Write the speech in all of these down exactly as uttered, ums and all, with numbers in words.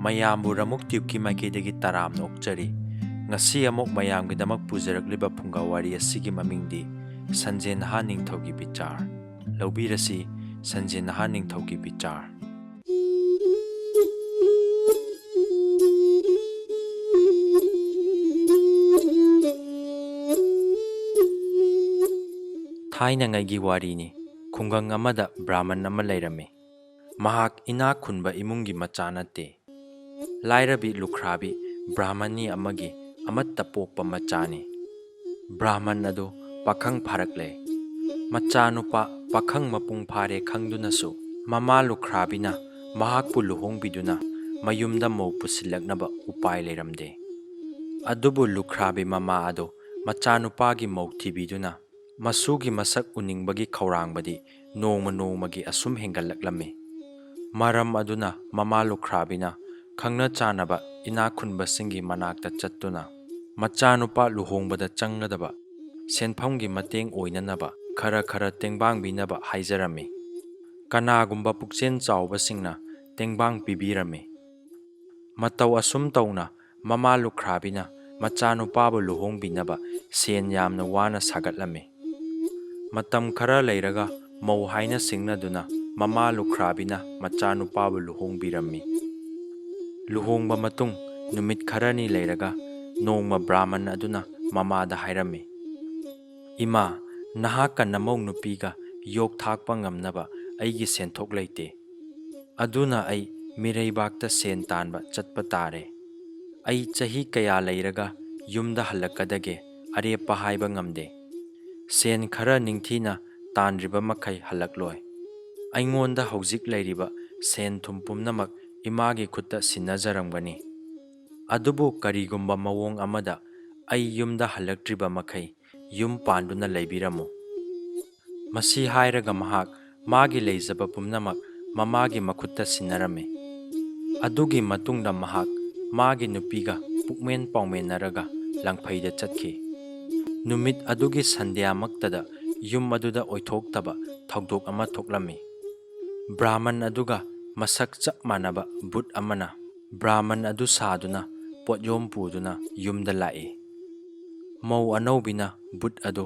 ꯃꯌꯥꯝꯕꯨ ꯔꯃꯨꯛ ꯇ꯭ꯌꯨꯕꯀꯤ ꯃꯥꯏꯀꯩꯗꯒꯤ ꯇꯔꯥꯝꯅ ꯑꯣꯛꯆꯔꯤ꯫ ꯉꯁꯤ ꯑꯃꯨꯛ ꯃꯌꯥꯝꯒꯤꯗꯃꯛ ꯄꯨꯖꯔꯛꯂꯤꯕ ꯐꯨꯡꯒꯥ ꯋꯥꯔꯤ ꯑꯁꯤꯒꯤ ꯃꯃꯤꯡꯗꯤ ꯁꯟꯖꯦꯟ ꯅꯍꯥ ꯅꯤꯡꯊꯧꯒꯤ ꯕꯤꯆꯥꯔ꯫ ꯂꯧꯕꯤꯔꯁꯤ, ꯁꯟꯖꯦꯟ ꯅꯍꯥ ꯅꯤꯡꯊꯧꯒꯤ ꯕꯤꯆꯥꯔ꯫ ꯊꯥꯏꯅꯉꯩꯒꯤ ꯋꯥꯔꯤꯅꯤ꯫ ꯈꯨꯡꯒꯪ ꯑꯃꯗ ꯕ꯭ꯔꯥꯍꯃꯟ ꯑꯃ ꯂꯩꯔꯝꯃꯤ꯫ ꯃꯍꯥꯛ ꯏꯅꯥꯛ ꯈꯨꯟꯕ ꯏꯃꯨꯡꯒꯤ ꯃꯆꯥ ꯅꯠꯇꯦ꯫ ꯂꯥꯏꯔꯕꯤ ꯂꯨꯈ꯭ꯔꯥꯕꯤ ꯕ꯭ꯔꯥꯍꯃꯅꯤ ꯑꯃꯒꯤ ꯑꯃꯠꯇ ꯄꯣꯛꯄ ꯃꯆꯥꯅꯤ꯫ ꯕ꯭ꯔꯥꯍꯃꯟ ꯑꯗꯨ ꯄꯥꯈꯪ ꯐꯥꯔꯛꯂꯦ꯫ ꯃꯆꯥꯅꯨꯄꯥ ꯄꯥꯈꯪ ꯃꯄꯨꯡ ꯐꯥꯔꯦ ꯈꯪꯗꯨꯅꯁꯨ ꯃꯃꯥ ꯂꯨꯈ꯭ꯔꯥꯕꯤꯅ ꯃꯍꯥꯛꯄꯨ ꯂꯨꯍꯣꯡꯕꯤꯗꯨꯅ ꯃꯌꯨꯝꯗ ꯃꯧ ꯄꯨꯁꯤꯜꯂꯛꯅꯕ ꯎꯄꯥꯏ ꯂꯩꯔꯝꯗꯦ꯫ ꯑꯗꯨꯕꯨ ꯂꯨꯈ꯭ꯔꯥꯕꯤ ꯃꯃꯥ ꯑꯗꯨ ꯃꯆꯥꯅꯨꯄꯥꯒꯤ ꯃꯧ ꯊꯤꯕꯤꯗꯨꯅ ꯃꯁꯨꯒꯤ ꯃꯁꯛ ꯎꯅꯤꯡꯕꯒꯤ ꯈꯧꯔꯥꯡꯕꯗꯤ ꯅꯣꯡꯃ ꯅꯣꯡꯃꯒꯤ ꯑꯁꯨꯝ ꯍꯦꯟꯒꯠꯂꯛꯂꯝꯃꯤ꯫ ꯃꯔꯝ ꯑꯗꯨꯅ ꯃꯃꯥ ꯂꯨꯈ꯭ꯔꯥꯕꯤꯅ ꯈꯪꯅ ꯆꯥꯟꯅꯕ ꯏꯅꯥꯛ ꯈꯨꯟꯕꯁꯤꯡꯒꯤ ꯃꯅꯥꯛꯇ ꯆꯠꯇꯨꯅ ꯃꯆꯥꯅꯨꯄꯥ ꯂꯨꯍꯣꯡꯕꯗ ꯆꯪꯒꯗꯕ ꯁꯦꯟꯐꯝꯒꯤ ꯃꯇꯦꯡ ꯑꯣꯏꯅꯅꯕ ꯈꯔ ꯈꯔ ꯇꯦꯡꯕꯥꯡꯕꯤꯅꯕ ꯍꯥꯏꯖꯔꯝꯃꯤ꯫ ꯀꯅꯥꯒꯨꯝꯕ ꯄꯨꯛꯆꯦꯜ ꯆꯥꯎꯕꯁꯤꯡꯅ ꯇꯦꯡꯕꯥꯡ ꯄꯤꯕꯤꯔꯝꯃꯤ꯫ ꯃꯇꯧ ꯑꯁꯨꯝ ꯇꯧꯅ ꯃꯃꯥ ꯂꯨꯈ꯭ꯔꯥꯕꯤꯅ ꯃꯆꯥꯅꯨꯄꯥꯕꯨ ꯂꯨꯍꯣꯡꯕꯤꯅꯕ ꯁꯦꯟ ꯌꯥꯝꯅ ꯋꯥꯅ ꯁꯥꯒꯠꯂꯝꯃꯤ꯫ ꯃꯇꯝ ꯈꯔ ꯂꯩꯔꯒ ꯃꯧ ꯍꯥꯏꯅ ꯁꯤꯡꯅꯗꯨꯅ ꯃꯃꯥ ꯂꯨꯈ꯭ꯔꯥꯕꯤꯅ ꯃꯆꯥꯅꯨꯄꯥꯕꯨ ꯂꯨꯍꯣꯡꯕꯤꯔꯝꯃꯤ꯫ ꯂꯨꯍꯣꯡꯕ ꯃꯇꯨꯡ ꯅꯨꯃꯤꯠ ꯈꯔꯅꯤ ꯂꯩꯔꯒ ꯅꯣꯡꯃ ꯕ꯭ꯔꯥꯍꯃꯟ ꯑꯗꯨꯅ ꯃꯃꯥꯗ ꯍꯥꯏꯔꯝꯃꯤ, "ꯏꯃꯥ, ꯅꯍꯥꯛꯀ ꯅꯃꯧ ꯅꯨꯄꯤꯒ ꯌꯣꯛ ꯊꯥꯛꯄ ꯉꯝꯅꯕ ꯑꯩꯒꯤ ꯁꯦꯟꯊꯣꯛ ꯂꯩꯇꯦ꯫ ꯑꯗꯨꯅ ꯑꯩ ꯃꯤꯔꯩꯕꯥꯛꯇ ꯁꯦꯟ ꯇꯥꯟꯕ ꯆꯠꯄ ꯇꯥꯔꯦ꯫ ꯑꯩ ꯆꯍꯤ ꯀꯌꯥ ꯂꯩꯔꯒ ꯌꯨꯝꯗ ꯍꯜꯂꯛꯀꯗꯒꯦ ꯑꯔꯦꯞꯄ ꯍꯥꯏꯕ ꯉꯝꯗꯦ꯫ ꯁꯦꯟ ꯈꯔ ꯅꯤꯡꯊꯤꯅ ꯇꯥꯟꯗ꯭ꯔꯤꯕ ꯃꯈꯩ ꯍꯜꯂꯛꯂꯣꯏ꯫ ꯑꯩꯉꯣꯟꯗ ꯍꯧꯖꯤꯛ ꯂꯩꯔꯤꯕ ꯁꯦꯟ ꯊꯨꯝ ꯄꯨꯝꯅꯃꯛ ꯏꯃꯥꯒꯤ ꯈꯨꯠꯇ ꯁꯤꯟꯅꯖꯔꯝꯒꯅꯤ꯫ ꯑꯗꯨꯕꯨ ꯀꯔꯤꯒꯨꯝꯕ ꯃꯑꯣꯡ ꯑꯃꯗ ꯑꯩ ꯌꯨꯝꯗ ꯍꯜꯂꯛꯇ꯭ꯔꯤꯕ ꯃꯈꯩ ꯌꯨꯝ ꯄꯥꯟꯗꯨꯅ ꯂꯩꯕꯤꯔꯝꯃꯨ꯫" ꯃꯁꯤ ꯍꯥꯏꯔꯒ ꯃꯍꯥꯛ ꯃꯥꯒꯤ ꯂꯩꯖꯕ ꯄꯨꯝꯅꯃꯛ ꯃꯃꯥꯒꯤ ꯃꯈꯨꯠꯇ ꯁꯤꯟꯅꯔꯝꯃꯤ꯫ ꯑꯗꯨꯒꯤ ꯃꯇꯨꯡꯗ ꯃꯍꯥꯛ ꯃꯥꯒꯤ ꯅꯨꯄꯤꯒ ꯄꯨꯛꯃꯦꯟ ꯄꯥꯎꯃꯦꯟꯅꯔꯒ ꯂꯪꯐꯩꯗ ꯆꯠꯈꯤ꯫ ꯅꯨꯃꯤꯠ ꯑꯗꯨꯒꯤ ꯁꯟꯙ꯭ꯌꯥꯃꯛꯇꯗ ꯌꯨꯝ ꯑꯗꯨꯗ ꯑꯣꯏꯊꯣꯛꯇꯕ ꯊꯧꯗꯣꯛ ꯑꯃ ꯊꯣꯛꯂꯝꯃꯤ꯫ ꯕ꯭ꯔꯥꯍꯃꯟ ꯑꯗꯨꯒ ꯃꯁꯛ ꯆꯞ ꯃꯥꯟꯅꯕ ꯚꯨꯠ ꯑꯃꯅ ꯕ꯭ꯔꯥꯍꯃꯟ ꯑꯗꯨ ꯁꯥꯗꯨꯅ ꯄꯣꯠꯌꯣꯝ ꯄꯨꯗꯨꯅ ꯌꯨꯝꯗ ꯂꯥꯛꯏ꯫ ꯃꯧ ꯑꯅꯧꯕꯤꯅ ꯕꯨꯠ ꯑꯗꯨ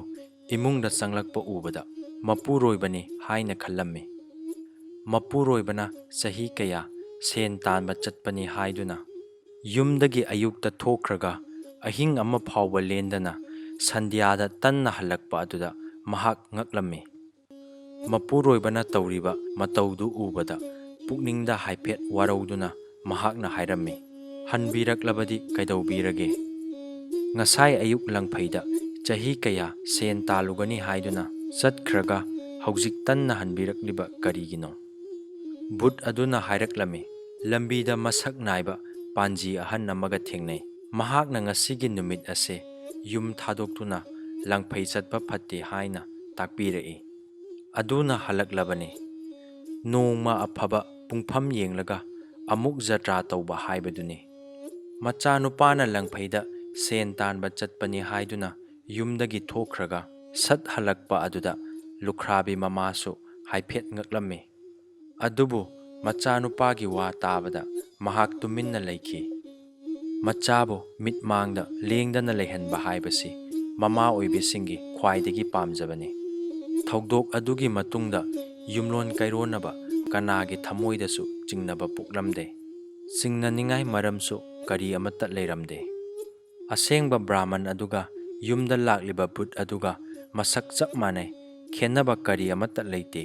ꯏꯃꯨꯡꯗ ꯆꯪꯂꯛꯄ ꯎꯕꯗ ꯃꯄꯨꯔꯣꯏꯕꯅꯤ ꯍꯥꯏꯅ ꯈꯜꯂꯝꯃꯤ꯫ ꯃꯄꯨꯔꯣꯏꯕꯅ ꯆꯍꯤ ꯀꯌꯥ ꯁꯦꯟ ꯇꯥꯟꯕ ꯆꯠꯄꯅꯤ ꯍꯥꯏꯗꯨꯅ ꯌꯨꯝꯗꯒꯤ ꯑꯌꯨꯛꯇ ꯊꯣꯛꯈ꯭ꯔꯒ ꯑꯍꯤꯡ ꯑꯃ ꯐꯥꯎꯕ ꯂꯦꯟꯗꯅ ꯁꯟꯙ꯭ꯌꯥꯗ ꯇꯟꯅ ꯍꯜꯂꯛꯄ ꯑꯗꯨꯗ ꯃꯍꯥꯛ ꯉꯛꯂꯝꯃꯤ꯫ ꯃꯄꯨꯔꯣꯏꯕꯅ ꯇꯧꯔꯤꯕ ꯃꯇꯧꯗꯨ ꯎꯕꯗ ꯄꯨꯛꯅꯤꯡꯗ ꯍꯥꯏꯐꯦꯠ ꯋꯥꯔꯧꯗꯨꯅ ꯃꯍꯥꯛꯅ ꯍꯥꯏꯔꯝꯃꯤ, "ꯍꯟꯕꯤꯔꯛꯂꯕꯗꯤ ꯀꯩꯗꯧꯕꯤꯔꯒꯦ? ꯉꯁꯥꯏ ꯑꯌꯨꯛ ꯂꯪꯐꯩꯗ ꯆꯍꯤ ꯀꯌꯥ ꯁꯦꯟ ꯇꯥꯜꯂꯨꯒꯅꯤ ꯍꯥꯏꯗꯨꯅ ꯆꯠꯈ꯭ꯔꯒ ꯍꯧꯖꯤꯛ ꯇꯟꯅ ꯍꯟꯕꯤꯔꯛꯂꯤꯕ ꯀꯔꯤꯒꯤꯅꯣ?" ꯕꯨꯠ ꯑꯗꯨꯅ ꯍꯥꯏꯔꯛꯂꯝꯃꯤ, "ꯂꯝꯕꯤꯗ ꯃꯁꯛ ꯅꯥꯏꯕ ꯄꯥꯟꯖꯤ ꯑꯍꯟ ꯑꯃꯒ ꯊꯦꯡꯅꯩ꯫ ꯃꯍꯥꯛꯅ ꯉꯁꯤꯒꯤ ꯅꯨꯃꯤꯠ ꯑꯁꯦ ꯌꯨꯝ ꯊꯥꯗꯣꯛꯇꯨꯅ ꯂꯪꯐꯩ ꯆꯠꯄ ꯐꯠꯇꯦ ꯍꯥꯏꯅ ꯇꯥꯛꯄꯤꯔꯛꯏ꯫ ꯑꯗꯨꯅ ꯍꯜꯂꯛꯂꯕꯅꯤ꯫ ꯅꯣꯡꯃ ꯑꯐꯕ ꯄꯨꯡꯐꯝ ꯌꯦꯡꯂꯒ ꯑꯃꯨꯛ ꯖꯇ꯭ꯔꯥ ꯇꯧꯕ ꯍꯥꯏꯕꯗꯨꯅꯤ꯫" ꯃꯆꯥꯅꯨꯄꯥꯅ ꯂꯪꯐꯩꯗ ꯁꯦꯟ ꯇꯥꯟꯕ ꯆꯠꯄꯅꯤ ꯍꯥꯏꯗꯨꯅ ꯌꯨꯝꯗꯒꯤ ꯊꯣꯛꯈ꯭ꯔꯒ ꯁꯠ ꯍꯜꯂꯛꯄ ꯑꯗꯨꯗ ꯂꯨꯈ꯭ꯔꯥꯕꯤ ꯃꯃꯥꯁꯨ ꯍꯥꯏꯐꯦꯠ ꯉꯛꯂꯝꯃꯤ꯫ ꯑꯗꯨꯕꯨ ꯃꯆꯥꯅꯨꯄꯥꯒꯤ ꯋꯥ ꯇꯥꯕꯗ ꯃꯍꯥꯛ ꯇꯨꯃꯤꯟꯅ ꯂꯩꯈꯤ꯫ ꯃꯆꯥꯕꯨ ꯃꯤꯠꯃꯥꯡꯗ ꯂꯦꯡꯗꯅ ꯂꯩꯍꯟꯕ ꯍꯥꯏꯕꯁꯤ ꯃꯃꯥ ꯑꯣꯏꯕꯤꯁꯤꯡꯒꯤ ꯈ꯭ꯋꯥꯏꯗꯒꯤ ꯄꯥꯝꯖꯕꯅꯤ꯫ ꯊꯧꯗꯣꯛ ꯑꯗꯨꯒꯤ ꯃꯇꯨꯡꯗ ꯌꯨꯝꯂꯣꯟ ꯀꯩꯔꯣꯟꯅꯕ ꯀꯅꯥꯒꯤ ꯊꯃꯣꯏꯗꯁꯨ ꯆꯤꯡꯅꯕ ꯄꯣꯛꯂꯝꯗꯦ꯫ ꯆꯤꯡꯅꯅꯤꯡꯉꯥꯏ ꯃꯔꯝꯁꯨ ꯀꯔꯤ ꯑꯃꯠꯇ ꯂꯩꯔꯝꯗꯦ꯫ ꯑꯁꯦꯡꯕ ꯕ꯭ꯔꯥꯍꯃꯟ ꯑꯗꯨꯒ ꯌꯨꯝꯗ ꯂꯥꯛꯂꯤꯕ ꯕꯨꯠ ꯑꯗꯨꯒ ꯃꯁꯛ ꯆꯞ ꯃꯥꯟꯅꯩ, ꯈꯦꯟꯅꯕ ꯀꯔꯤ ꯑꯃꯠꯇ ꯂꯩꯇꯦ꯫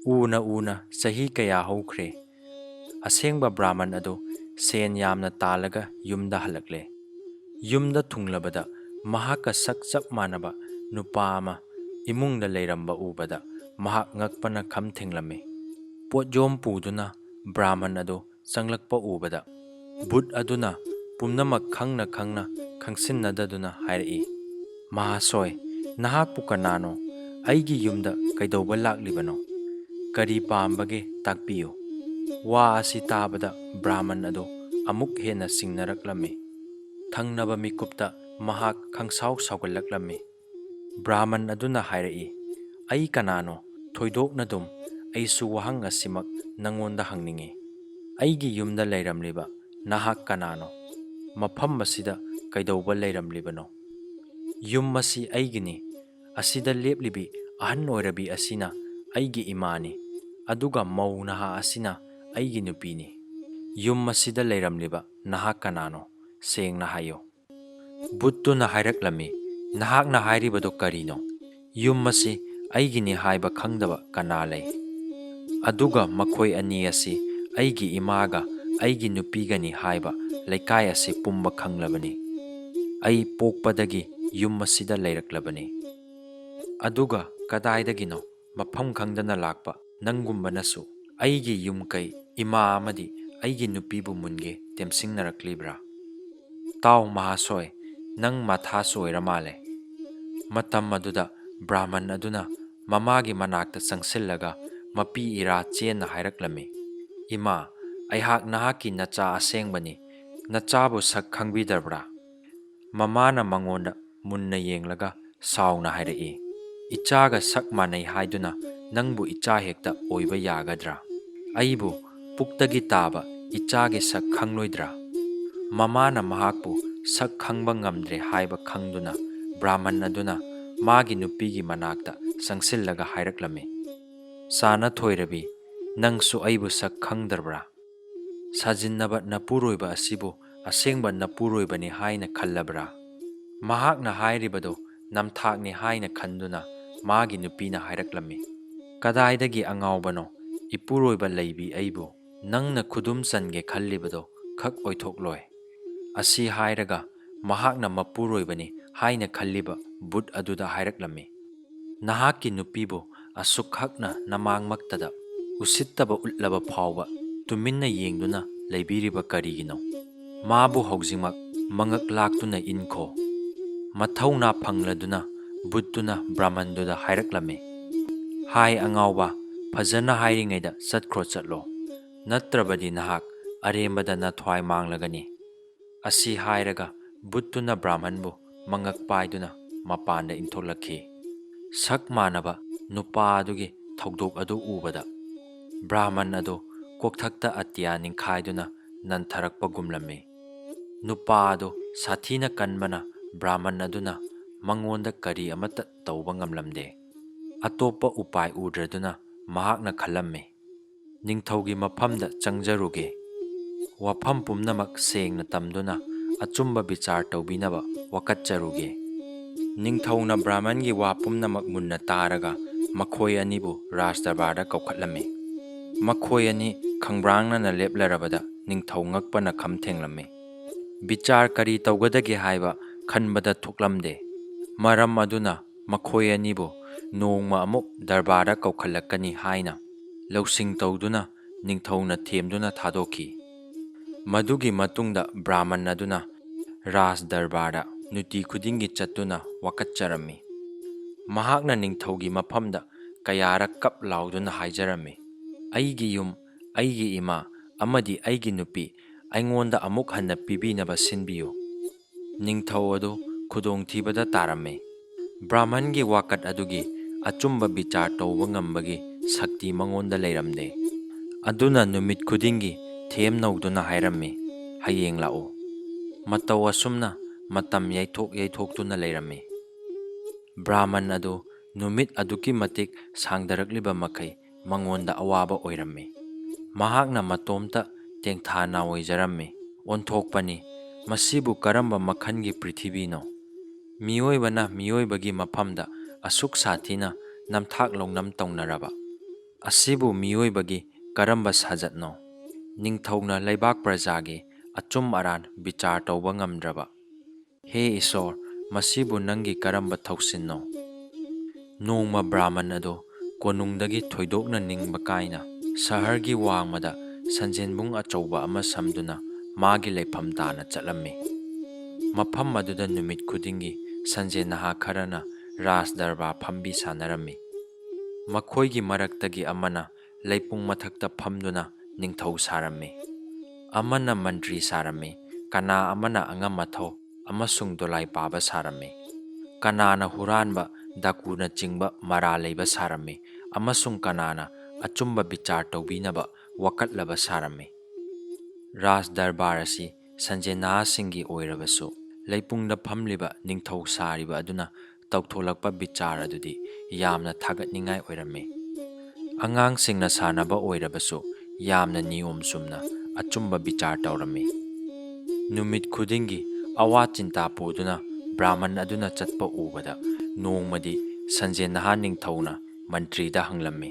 ꯎꯅ ꯎꯅ ꯆꯍꯤ ꯀꯌꯥ ꯍꯧꯈ꯭ꯔꯦ꯫ ꯑꯁꯦꯡꯕ ꯕ꯭ꯔꯥꯍꯃꯟ ꯑꯗꯨ ꯁꯦꯟ ꯌꯥꯝꯅ ꯇꯥꯜꯂꯒ ꯌꯨꯝꯗ ꯍꯜꯂꯛꯂꯦ꯫ ꯌꯨꯝꯗ ꯊꯨꯡꯂꯕꯗ ꯃꯍꯥꯛꯀ ꯁꯛ ꯆꯞ ꯃꯥꯟꯅꯕ ꯅꯨꯄꯥ ꯑꯃ ꯏꯃꯨꯡꯗ ꯂꯩꯔꯝꯕ ꯎꯕꯗ ꯃꯍꯥꯛ ꯉꯛꯄꯅ ꯈꯝ ꯊꯦꯡꯂꯝꯃꯤ꯫ ꯄꯣꯠꯌꯣꯝ ꯄꯨꯗꯨꯅ ꯕ꯭ꯔꯥꯍꯃꯟ ꯑꯗꯨ ꯆꯪꯂꯛꯄ ꯎꯕꯗ ꯕꯨꯠ ꯑꯗꯨꯅ ꯄꯨꯝꯅꯃꯛ ꯈꯪꯅ ꯈꯪꯅ ꯈꯪꯁꯤꯟꯅꯗꯗꯨꯅ ꯍꯥꯏꯔꯛꯏ, "ꯃꯍꯥꯁꯣꯏ, ꯅꯍꯥꯛꯄꯨ ꯀꯅꯥꯅꯣ? ꯑꯩꯒꯤ ꯌꯨꯝꯗ ꯀꯩꯗꯧꯕ ꯂꯥꯛꯂꯤꯕꯅꯣ? ꯀꯔꯤ ꯄꯥꯝꯕꯒꯦ ꯇꯥꯛꯄꯤꯌꯨ꯫" ꯋꯥ ꯑꯁꯤ ꯇꯥꯕꯗ ꯕ꯭ꯔꯥꯍꯃꯟ ꯑꯗꯨ ꯑꯃꯨꯛ ꯍꯦꯟꯅ ꯆꯤꯡꯅꯔꯛꯂꯝꯃꯤ꯫ ꯊꯪꯅꯕ ꯃꯤꯀꯨꯞꯇ ꯃꯍꯥꯛ ꯈꯪꯁꯥꯎ ꯁꯥꯎꯒꯠꯂꯛꯂꯝꯃꯤ꯫ ꯕ꯭ꯔꯥꯍꯃꯟ ꯑꯗꯨꯅ ꯍꯥꯏꯔꯛꯏ, "ꯑꯩ ꯀꯅꯥꯅꯣ? ꯊꯣꯏꯗꯣꯛꯅꯗꯨꯝ ꯑꯩꯁꯨ ꯋꯥꯍꯪ ꯑꯁꯤꯃꯛ ꯅꯪꯉꯣꯟꯗ ꯍꯪꯅꯤꯡꯏ꯫ "ꯑꯩꯒꯤ ꯌꯨꯝꯗ ꯂꯩꯔꯝꯂꯤꯕ ꯅꯍꯥꯛ ꯀꯅꯥꯅꯣ? ꯃꯐꯝ ꯑꯁꯤꯗ ꯀꯩꯗꯧꯕ ꯂꯩꯔꯝꯂꯤꯕꯅꯣ? ꯌꯨꯝ ꯑꯁꯤ ꯑꯩꯒꯤꯅꯤ꯫ ꯑꯁꯤꯗ ꯂꯦꯞꯂꯤꯕꯤ ꯑꯍꯟ ꯑꯣꯏꯔꯕꯤ ꯑꯁꯤꯅ ꯑꯩꯒꯤ ꯏꯃꯥꯅꯤ, ꯑꯗꯨꯒ ꯃꯧ ꯅꯍꯥ ꯑꯁꯤꯅ ꯑꯩꯒꯤ ꯅꯨꯄꯤꯅꯤ꯫ ꯌꯨꯝ ꯑꯁꯤꯗ ꯂꯩꯔꯝꯂꯤꯕ ꯅꯍꯥꯛ ꯀꯅꯥꯅꯣ? ꯁꯦꯡꯅ ꯍꯥꯏꯌꯨ꯫" ꯚꯨꯠꯇꯨꯅ ꯍꯥꯏꯔꯛꯂꯝꯃꯤ, "ꯅꯍꯥꯛꯅ ꯍꯥꯏꯔꯤꯕꯗꯨ ꯀꯔꯤꯅꯣ? ꯌꯨꯝ ꯑꯁꯤ ꯑꯩꯒꯤꯅꯤ ꯍꯥꯏꯕ ꯈꯪꯗꯕ ꯀꯅꯥ ꯂꯩ? ꯑꯗꯨꯒ ꯃꯈꯣꯏ ꯑꯅꯤ ꯑꯁꯤ ꯑꯩꯒꯤ ꯏꯃꯥꯒ ꯑꯩꯒꯤ ꯅꯨꯄꯤꯒꯅꯤ ꯍꯥꯏꯕ ꯂꯩꯀꯥꯏ ꯑꯁꯤ ꯄꯨꯝꯕ ꯈꯪꯂꯕꯅꯤ꯫ ꯑꯩ ꯄꯣꯛꯄꯗꯒꯤ ꯌꯨꯝ ꯑꯁꯤꯗ ꯂꯩꯔꯛꯂꯕꯅꯤ꯫ ꯑꯗꯨꯒ ꯀꯗꯥꯏꯗꯒꯤꯅꯣ ꯃꯐꯝ ꯈꯪꯗꯅ ꯂꯥꯛꯄ ꯅꯪꯒꯨꯝꯕꯅꯁꯨ ꯑꯩꯒꯤ ꯌꯨꯝ ꯀꯩ, ꯏꯃꯥ ꯑꯃꯗꯤ ꯑꯩꯒꯤ ꯅꯨꯄꯤꯕꯨ ꯃꯨꯟꯒꯦ ꯇꯦꯝꯁꯤꯡꯅꯔꯛꯂꯤꯕ꯭ꯔꯥ? ꯇꯥꯎ ꯃꯍꯥꯁꯣꯏ, ꯅꯪ ꯃꯊꯥ ꯁꯣꯏꯔ ꯃꯥꯜꯂꯦ꯫" ꯃꯇꯝ ꯑꯗꯨꯗ ꯕ꯭ꯔꯥꯍꯃꯟ ꯑꯗꯨꯅ ꯃꯃꯥꯒꯤ ꯃꯅꯥꯛꯇ ꯆꯪꯁꯤꯜꯂꯒ ꯃꯄꯤ ꯏꯔꯥ ꯆꯦꯟꯅ ꯍꯥꯏꯔꯛꯂꯝꯃꯤ, "ꯏꯃꯥ, ꯑꯩꯍꯥꯛ ꯅꯍꯥꯛꯀꯤ ꯅꯆꯥ ꯑꯁꯦꯡꯕꯅꯤ꯫ ꯅꯆꯥꯕꯨ ꯁꯛ ꯈꯪꯕꯤꯗꯕ꯭ꯔꯥ?" ꯃꯃꯥꯅ ꯃꯉꯣꯟꯗ ꯃꯨꯟꯅ ꯌꯦꯡꯂꯒ ꯁꯥꯎꯅ ꯍꯥꯏꯔꯛꯏ, "ꯏꯆꯥꯒ ꯁꯛ ꯃꯥꯟꯅꯩ ꯍꯥꯏꯗꯨꯅ ꯅꯪꯕꯨ ꯏꯆꯥ ꯍꯦꯛꯇ ꯑꯣꯏꯕ ꯌꯥꯒꯗ꯭ꯔꯥ? ꯑꯩꯕꯨ ꯄꯨꯛꯇꯒꯤ ꯇꯥꯕ ꯏꯆꯥꯒꯤ ꯁꯛ ꯈꯪꯂꯣꯏꯗ꯭ꯔꯥ?" ꯃꯃꯥꯅ ꯃꯍꯥꯛꯄꯨ ꯁꯛ ꯈꯪꯕ ꯉꯝꯗ꯭ꯔꯦ ꯍꯥꯏꯕ ꯈꯪꯗꯨꯅ ꯕ꯭ꯔꯥꯍꯃꯟ ꯑꯗꯨꯅ ꯃꯥꯒꯤ ꯅꯨꯄꯤꯒꯤ ꯃꯅꯥꯛꯇ ꯆꯪꯁꯤꯜꯂꯒ ꯍꯥꯏꯔꯛꯂꯝꯃꯤ, "ꯁꯥꯅ ꯊꯣꯏꯔꯕꯤ, ꯅꯪꯁꯨ ꯑꯩꯕꯨ ꯁꯛ ꯈꯪꯗ꯭ꯔꯕ꯭ꯔꯥ? ꯁꯥꯖꯤꯟꯅꯕ ꯅꯄꯨꯔꯣꯏꯕ ꯑꯁꯤꯕꯨ ꯑꯁꯦꯡꯕ ꯅꯄꯨꯔꯣꯏꯕꯅꯤ ꯍꯥꯏꯅ ꯈꯜꯂꯕ꯭ꯔꯥ?" ꯃꯍꯥꯛꯅ ꯍꯥꯏꯔꯤꯕꯗꯨ ꯅꯝꯊꯥꯛꯅꯤ ꯍꯥꯏꯅ ꯈꯟꯗꯨꯅ ꯃꯥꯒꯤ ꯅꯨꯄꯤꯅ ꯍꯥꯏꯔꯛꯂꯝꯃꯤ, "ꯀꯗꯥꯏꯗꯒꯤ ꯑꯉꯥꯎꯕꯅꯣ? ꯏꯄꯨꯔꯣꯏꯕ ꯂꯩꯕꯤ ꯑꯩꯕꯨ ꯅꯪꯅ ꯈꯨꯗꯨꯝ ꯆꯟꯒꯦ ꯈꯜꯂꯤꯕꯗꯣ ꯈꯛ ꯑꯣꯏꯊꯣꯛꯂꯣꯏ꯫" ꯑꯁꯤ ꯍꯥꯏꯔꯒ ꯃꯍꯥꯛꯅ ꯃꯄꯨꯔꯣꯏꯕꯅꯤ ꯍꯥꯏꯅ ꯈꯜꯂꯤꯕ ꯚꯨꯠ ꯑꯗꯨꯗ ꯍꯥꯏꯔꯛꯂꯝꯃꯤ, "ꯅꯍꯥꯛꯀꯤ ꯅꯨꯄꯤꯕꯨ ꯑꯁꯨꯛ ꯍꯛꯅ ꯅꯃꯥꯡꯃꯛꯇꯗ ꯎꯁꯤꯠꯇꯕ ꯎꯠꯂꯕ ꯐꯥꯎꯕ ꯇꯨꯃꯤꯟꯅ ꯌꯦꯡꯗꯨꯅ ꯂꯩꯕꯤꯔꯤꯕ ꯀꯔꯤꯒꯤꯅꯣ? ꯃꯥꯕꯨ ꯍꯧꯖꯤꯛꯃꯛ ꯃꯉꯛ ꯂꯥꯛꯇꯨꯅ ꯏꯟꯈꯣ꯫" ꯃꯊꯧꯅꯥ ꯐꯪꯂꯗꯨꯅ ꯚꯨꯠꯇꯨꯅ ꯕ꯭ꯔꯥꯍꯃꯟꯗꯨꯗ ꯍꯥꯏꯔꯛꯂꯝꯃꯤ, "ꯍꯥꯏ ꯑꯉꯥꯎꯕ, ꯐꯖꯅ ꯍꯥꯏꯔꯤꯉꯩꯗ ꯆꯠꯈ꯭ꯔꯣ ꯆꯠꯂꯣ, ꯅꯠꯇ꯭ꯔꯕꯗꯤ ꯅꯍꯥꯛ ꯑꯔꯦꯝꯕꯗ ꯅꯊ꯭ꯋꯥꯏ ꯃꯥꯡꯂꯒꯅꯤ꯫" ꯑꯁꯤ ꯍꯥꯏꯔꯒ ꯚꯨꯠꯇꯨꯅ ꯕ꯭ꯔꯥꯍꯃꯟꯕꯨ ꯃꯉꯛ ꯄꯥꯏꯗꯨꯅ ꯃꯄꯥꯟꯗ ꯏꯟꯊꯣꯛꯂꯛꯈꯤ꯫ ꯁꯛ ꯃꯥꯟꯅꯕ ꯅꯨꯄꯥ ꯑꯗꯨꯒꯤ ꯊꯧꯗꯣꯛ ꯑꯗꯨ ꯎꯕꯗ ꯕ꯭ꯔꯥꯍꯃꯟ ꯑꯗꯨ ꯀꯣꯛꯊꯛꯇ ꯑꯇꯤꯌꯥ ꯅꯤꯡꯈꯥꯏꯗꯨꯅ ꯅꯟꯊꯔꯛꯄꯒꯨꯝꯂꯝꯃꯤ꯫ ꯅꯨꯄꯥ ꯑꯗꯨ ꯁꯥꯊꯤꯅ ꯀꯟꯕꯅ ꯕ꯭ꯔꯥꯍꯃꯟ ꯑꯗꯨꯅ ꯃꯉꯣꯟꯗ ꯀꯔꯤ ꯑꯃꯠꯇ ꯇꯧꯕ ꯉꯝꯂꯝꯗꯦ꯫ ꯑꯇꯣꯞꯄ ꯎꯄꯥꯏ ꯎꯗ꯭ꯔꯗꯨꯅ ꯃꯍꯥꯛꯅ ꯈꯜꯂꯝꯃꯤ, "ꯅꯤꯡꯊꯧꯒꯤ ꯃꯐꯝꯗ ꯆꯪꯖꯔꯨꯒꯦ꯫ ꯋꯥꯐꯝ ꯄꯨꯝꯅꯃꯛ ꯁꯦꯡꯅ ꯇꯝꯗꯨꯅ ꯑꯆꯨꯝꯕ ꯕꯤꯆꯥꯔ ꯇꯧꯕꯤꯅꯕ ꯋꯥꯀꯠꯆꯔꯨꯒꯦ"꯫ ꯅꯤꯡꯊꯧꯅ ꯕ꯭ꯔꯥꯍꯃꯟꯒꯤ ꯋꯥ ꯄꯨꯝꯅꯃꯛ ꯃꯨꯟꯅ ꯇꯥꯔꯒ ꯃꯈꯣꯏ ꯑꯅꯤꯕꯨ ꯔꯥꯖꯗꯔꯕꯥꯔꯗ ꯀꯧꯈꯠꯂꯝꯃꯤ꯫ ꯃꯈꯣꯏ ꯑꯅꯤ ꯈꯪꯕ꯭ꯔꯥꯡꯅꯅ ꯂꯦꯞꯂꯔꯕꯗ ꯅꯤꯡꯊꯧ ꯉꯛꯄꯅ ꯈꯝ ꯊꯦꯡꯂꯝꯃꯤ꯫ ꯕꯤꯆꯥꯔ ꯀꯔꯤ ꯇꯧꯒꯗꯒꯦ ꯍꯥꯏꯕ ꯈꯟꯕꯗ ꯊꯣꯛꯂꯝꯗꯦ꯫ ꯃꯔꯝ ꯑꯗꯨꯅ ꯃꯈꯣꯏ ꯑꯅꯤꯕꯨ ꯅꯣꯡꯃ ꯑꯃꯨꯛ ꯗꯔꯕꯥꯔꯗ ꯀꯧꯈꯠꯂꯛꯀꯅꯤ ꯍꯥꯏꯅ ꯂꯧꯁꯤꯡ ꯇꯧꯗꯨꯅ ꯅꯤꯡꯊꯧꯅ ꯊꯦꯝꯗꯨꯅ ꯊꯥꯗꯣꯛꯈꯤ꯫ ꯃꯗꯨꯒꯤ ꯃꯇꯨꯡꯗ ꯕ꯭ꯔꯥꯍꯃꯟ ꯑꯗꯨꯅ ꯔꯥꯖ ꯗꯔꯕꯥꯔꯗ ꯅꯨꯡꯇꯤ ꯈꯨꯗꯤꯡꯒꯤ ꯆꯠꯇꯨꯅ ꯋꯥꯀꯠꯆꯔꯝꯃꯤ꯫ ꯃꯍꯥꯛꯅ ꯅꯤꯡꯊꯧꯒꯤ ꯃꯐꯝꯗ ꯀꯌꯥꯔꯛ ꯀꯞ ꯂꯥꯎꯗꯨꯅ ꯍꯥꯏꯖꯔꯝꯃꯤ, "ꯑꯩꯒꯤ ꯌꯨꯝ, ꯑꯩꯒꯤ ꯏꯃꯥ ꯑꯃꯗꯤ ꯑꯩꯒꯤ ꯅꯨꯄꯤ ꯑꯩꯉꯣꯟꯗ ꯑꯃꯨꯛ ꯍꯟꯅ ꯄꯤꯕꯤꯅꯕ ꯁꯤꯟꯕꯤꯌꯨ"꯫ ꯅꯤꯡꯊꯧ ꯑꯗꯨ ꯈꯨꯗꯣꯡꯊꯤꯕꯗ ꯇꯥꯔꯝꯃꯤ꯫ ꯕ꯭ꯔꯥꯍꯃꯟꯒꯤ ꯋꯥꯀꯠ ꯑꯗꯨꯒꯤ ꯑꯆꯨꯝꯕ ꯕꯤꯆꯥꯔ ꯇꯧꯕ ꯉꯝꯕꯒꯤ ꯁꯛꯇꯤ ꯃꯉꯣꯟꯗ ꯂꯩꯔꯝꯗꯦ꯫ ꯑꯗꯨꯅ ꯅꯨꯃꯤꯠ ꯈꯨꯗꯤꯡꯒꯤ ꯊꯦꯝ ꯅꯧꯗꯨꯅ ꯍꯥꯏꯔꯝꯃꯤ, "ꯍꯌꯦꯡ ꯂꯥꯛꯎ"꯫ ꯃꯇꯧ ꯑꯁꯨꯝꯅ ꯃꯇꯝ ꯌꯩꯊꯣꯛ ꯌꯩꯊꯣꯛꯇꯨꯅ ꯂꯩꯔꯝꯃꯤ꯫ ꯕ꯭ꯔꯥꯍꯃꯟ ꯑꯗꯨ ꯅꯨꯃꯤꯠ ꯑꯗꯨꯛꯀꯤ ꯃꯇꯤꯛ ꯁꯥꯡꯗꯔꯛꯂꯤꯕ ꯃꯈꯩ ꯃꯉꯣꯟꯗ ꯑꯋꯥꯕ ꯑꯣꯏꯔꯝꯃꯤ꯫ ꯃꯍꯥꯛꯅ ꯃꯇꯣꯝꯇ ꯇꯦꯡꯊꯥ ꯅꯥꯑꯣꯏꯖꯔꯝꯃꯤ꯫ ꯑꯣꯟꯊꯣꯛꯄꯅꯤ, ꯃꯁꯤꯕꯨ ꯀꯔꯝꯕ ꯃꯈꯜꯒꯤ ꯄ꯭ꯔꯤꯊꯤꯕꯤꯅꯣ? ꯃꯤꯑꯣꯏꯕꯅ ꯃꯤꯑꯣꯏꯕꯒꯤ ꯃꯐꯝꯗ ꯑꯁꯨꯛ ꯁꯥꯊꯤꯅ ꯅꯝꯊꯥꯛ ꯂꯧꯅꯝ ꯇꯧꯅꯔꯕ ꯑꯁꯤꯕꯨ ꯃꯤꯑꯣꯏꯕꯒꯤ ꯀꯔꯝꯕ ꯁꯥꯖꯠꯅꯣ? ꯅꯤꯡꯊꯧꯅ ꯂꯩꯕꯥꯛ ꯄ꯭ꯔꯖꯥꯒꯤ ꯑꯆꯨꯝ ꯑꯔꯥꯟ ꯕꯤꯆꯥꯔ ꯇꯧꯕ ꯉꯝꯗ꯭ꯔꯕ꯫ ꯍꯦ ꯏꯁꯣꯔ, ꯃꯁꯤꯕꯨ ꯅꯪꯒꯤ ꯀꯔꯝꯕ ꯊꯧꯁꯤꯟꯅꯣ? ꯅꯣꯡꯃ ꯕ꯭ꯔꯥꯍꯃꯟ ꯑꯗꯨ ꯀꯣꯅꯨꯡꯗꯒꯤ ꯊꯣꯏꯗꯣꯛꯅ ꯅꯤꯡꯕ ꯀꯥꯏꯅ ꯁꯍꯔꯒꯤ ꯋꯥꯡꯃꯗ ꯁꯟꯖꯦꯟꯕꯨꯡ ꯑꯆꯧꯕ ꯑꯃ ꯁꯝꯗꯨꯅ ꯃꯥꯒꯤ ꯂꯩꯐꯝ ꯇꯥꯅ ꯆꯠꯂꯝꯃꯤ꯫ ꯃꯐꯝ ꯑꯗꯨꯗ ꯅꯨꯃꯤꯠ ꯈꯨꯗꯤꯡꯒꯤ ꯁꯟꯖꯦꯟ ꯅꯍꯥ ꯈꯔꯅ ꯔꯥꯖ ꯗꯔꯕꯥꯔ ꯐꯝꯕꯤ ꯁꯥꯟꯅꯔꯝꯃꯤ꯫ ꯃꯈꯣꯏꯒꯤ ꯃꯔꯛꯇꯒꯤ ꯑꯃꯅ ꯂꯩꯄꯨꯡ ꯃꯊꯛꯇ ꯐꯝꯗꯨꯅ ꯅꯤꯡꯊꯧ ꯁꯥꯔꯝꯃꯤ꯫ ꯑꯃꯅ ꯃꯟꯇ꯭ꯔꯤ ꯁꯥꯔꯝꯃꯤ, ꯀꯅꯥ ꯑꯃꯅ ꯑꯉꯝ ꯑꯊꯧ ꯑꯃꯁꯨꯡ ꯗꯣꯂꯥꯏ ꯄꯥꯕ ꯁꯥꯔꯝꯃꯤ꯫ ꯀꯅꯥꯅ ꯍꯨꯔꯥꯟꯕ, ꯗꯥꯀꯨꯅꯆꯤꯡꯕ ꯃꯔꯥ ꯂꯩꯕ ꯁꯥꯔꯝꯃꯤ, ꯑꯃꯁꯨꯡ ꯀꯅꯥꯅ ꯑꯆꯨꯝꯕ ꯕꯤꯆꯥꯔ ꯇꯧꯕꯤꯅꯕ ꯋꯥꯀꯠꯂꯕ ꯁꯥꯔꯝꯃꯤ꯫ ꯔꯥꯖ ꯗꯔꯕꯥꯔ ꯑꯁꯤ ꯁꯟꯖꯦꯟ ꯅꯍꯥꯁꯤꯡꯒꯤ ꯑꯣꯏꯔꯕꯁꯨ, ꯂꯩꯄꯨꯡꯗ ꯐꯝꯂꯤꯕ ꯅꯤꯡꯊꯧ ꯁꯥꯔꯤꯕ ꯑꯗꯨꯅ ꯇꯧꯊꯣꯂꯛꯄ ꯕꯤꯆꯥꯔ ꯑꯗꯨꯗꯤ ꯌꯥꯝꯅ ꯊꯥꯒꯠꯅꯤꯡꯉꯥꯏ ꯑꯣꯏꯔꯝꯃꯤ꯫ ꯑꯉꯥꯡꯁꯤꯡꯅ ꯁꯥꯟꯅꯕ ꯑꯣꯏꯔꯕꯁꯨ, ꯌꯥꯝꯅ ꯅꯤꯌꯣꯝ ꯆꯨꯝꯅ ꯑꯆꯨꯝꯕ ꯕꯤꯆꯥꯔ ꯇꯧꯔꯝꯃꯤ꯫ ꯅꯨꯃꯤꯠ ꯈꯨꯗꯤꯡꯒꯤ ꯑꯋꯥ ꯆꯤꯟꯇꯥ ꯄꯨꯗꯨꯅ ꯕ꯭ꯔꯥꯍꯃꯟ ꯑꯗꯨꯅ ꯆꯠꯄ ꯎꯕꯗ, ꯅꯣꯡꯃꯗꯤ ꯁꯟꯖꯦꯟ ꯅꯍꯥ ꯅꯤꯡꯊꯧꯅ ꯃꯟꯇ꯭ꯔꯤꯗ ꯍꯪꯂꯝꯃꯤ,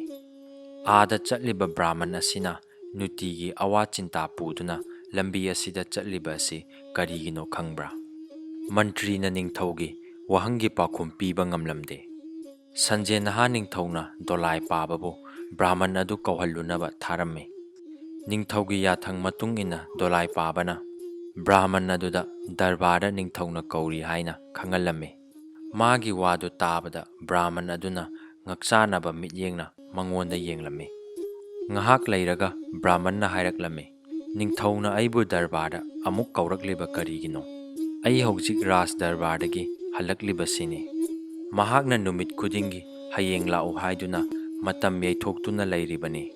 "ꯑꯥꯗ ꯆꯠꯂꯤꯕ ꯕ꯭ꯔꯥꯍꯃꯟ ꯑꯁꯤꯅ ꯅꯨꯡꯇꯤꯒꯤ ꯑꯋꯥ ꯆꯤꯟꯇꯥ ꯄꯨꯗꯨꯅ ꯂꯝꯕꯤ ꯑꯁꯤꯗ ꯆꯠꯂꯤꯕ ꯑꯁꯤ ꯀꯔꯤꯒꯤꯅꯣ ꯈꯪꯕ꯭ꯔꯥ?" ꯃꯟꯇ꯭ꯔꯤꯅ ꯅꯤꯡꯊꯧꯒꯤ ꯋꯥꯍꯪꯒꯤ ꯄꯥꯎꯈꯨꯝ ꯄꯤꯕ ꯉꯝꯂꯝꯗꯦ꯫ ꯁꯟꯖꯦꯟ ꯅꯍꯥ ꯅꯤꯡꯊꯧꯅ ꯗꯣꯂꯥꯏ ꯄꯥꯕꯕꯨ ꯕ꯭ꯔꯥꯍꯃꯟ ꯑꯗꯨ ꯀꯧꯍꯜꯂꯨꯅꯕ ꯊꯥꯔꯝꯃꯤ꯫ ꯅꯤꯡꯊꯧꯒꯤ ꯌꯥꯊꯪ ꯃꯇꯨꯡ ꯏꯟꯅ ꯗꯣꯂꯥꯏ ꯄꯥꯕꯅ ꯕ꯭ꯔꯥꯍꯃꯟ ꯑꯗꯨꯗ ꯗꯔꯕꯥꯔꯗ ꯅꯤꯡꯊꯧꯅ ꯀꯧꯔꯤ ꯍꯥꯏꯅ ꯈꯪꯍꯜꯂꯝꯃꯤ꯫ ꯃꯥꯒꯤ ꯋꯥꯗꯨ ꯇꯥꯕꯗ ꯕ꯭ꯔꯥꯍꯃꯟ ꯑꯗꯨꯅ ꯉꯛꯆꯥꯅꯕ ꯃꯤꯠꯌꯦꯡꯅ ꯃꯉꯣꯟꯗ ꯌꯦꯡꯂꯝꯃꯤ꯫ ꯉꯥꯏꯍꯥꯛ ꯂꯩꯔꯒ ꯕ꯭ꯔꯥꯍꯃꯟꯅ ꯍꯥꯏꯔꯛꯂꯝꯃꯤ, "ꯅꯤꯡꯊꯧꯅ ꯑꯩꯕꯨ ꯗꯔꯕꯥꯔꯗ ꯑꯃꯨꯛ ꯀꯧꯔꯛꯂꯤꯕ ꯀꯔꯤꯒꯤꯅꯣ? ꯑꯩ ꯍꯧꯖꯤꯛ ꯔꯥꯖ ꯗꯔꯕꯥꯔꯗꯒꯤ ꯍꯜꯂꯛꯂꯤꯕꯁꯤꯅꯤ꯫ ꯃꯍꯥꯛꯅ ꯅꯨꯃꯤꯠ ꯈꯨꯗꯤꯡꯒꯤ ꯍꯌꯦꯡ ꯂꯥꯛꯎ ꯍꯥꯏꯗꯨꯅ ꯃꯇꯝ ꯌꯩꯊꯣꯛꯇꯨꯅ ꯂꯩꯔꯤꯕꯅꯤ꯫